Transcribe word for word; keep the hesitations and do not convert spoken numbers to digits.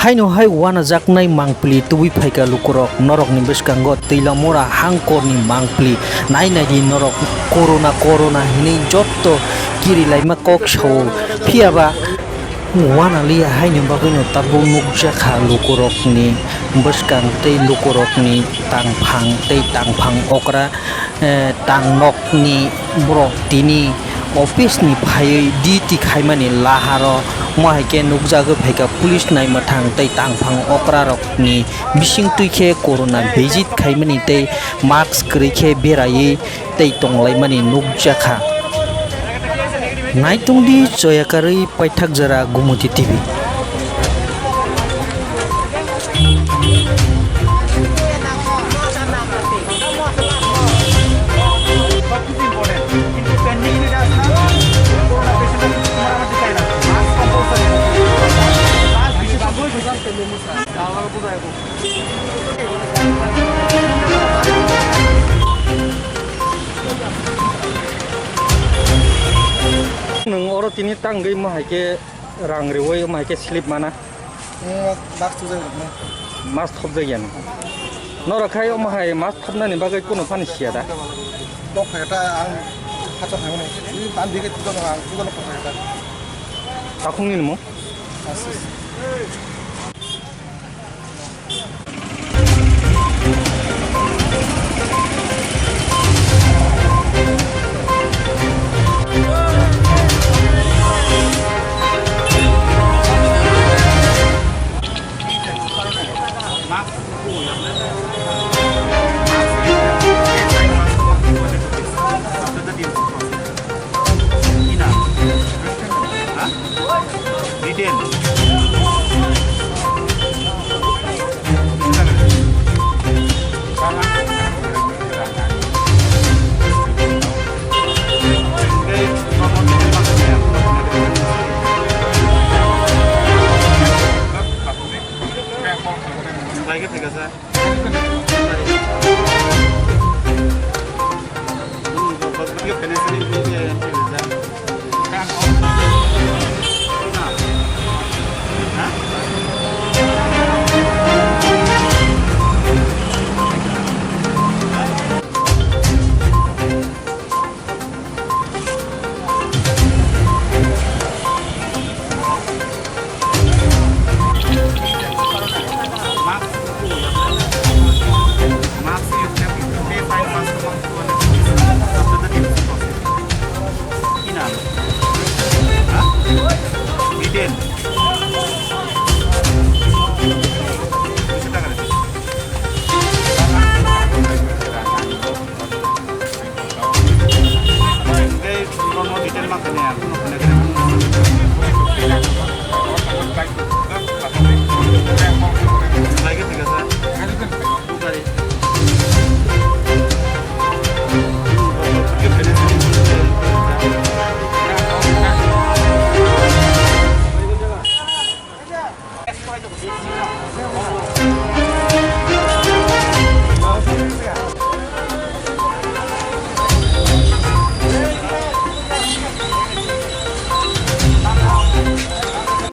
Haino hai wanajaknai mangpili tubui phaikha lukurok, norokni bwskango twilamora hangkorni mangpili nai naidi norok corona, corona hinwi jotto kirilaima kok sao. Phiyaba wanaliya haini bagwino tabuk nukjakha lukurokni bwskang tei lukurokni tangphang tei tangphang okra, eh, tangnokni borok tini office ni phaiwi duty khaimani laharo, omo hai khe nukjagwi phaikha police naimwthang tei tangphang okrarokni bisingtwi khe corona visit khaimani tei mask kwrwi khe beraiwi tei tonglaimani nukjakha. Naitungdi choyakarwi paithak jora Gumoti T V. Nwng oro tini tangwi omo hai khe rang riwi omo hai khe slip mana? Nwng mas thopjak rwkno. Mas thopjak ya nw? Norok khai omo hai mas thopnani bagwi kunu phani siya da? Tok khe ta ang hacha phaimani. Ni ban bigwi tujakno ang tujakno kok khe ta. Takhungni nimo? Asis. Detail.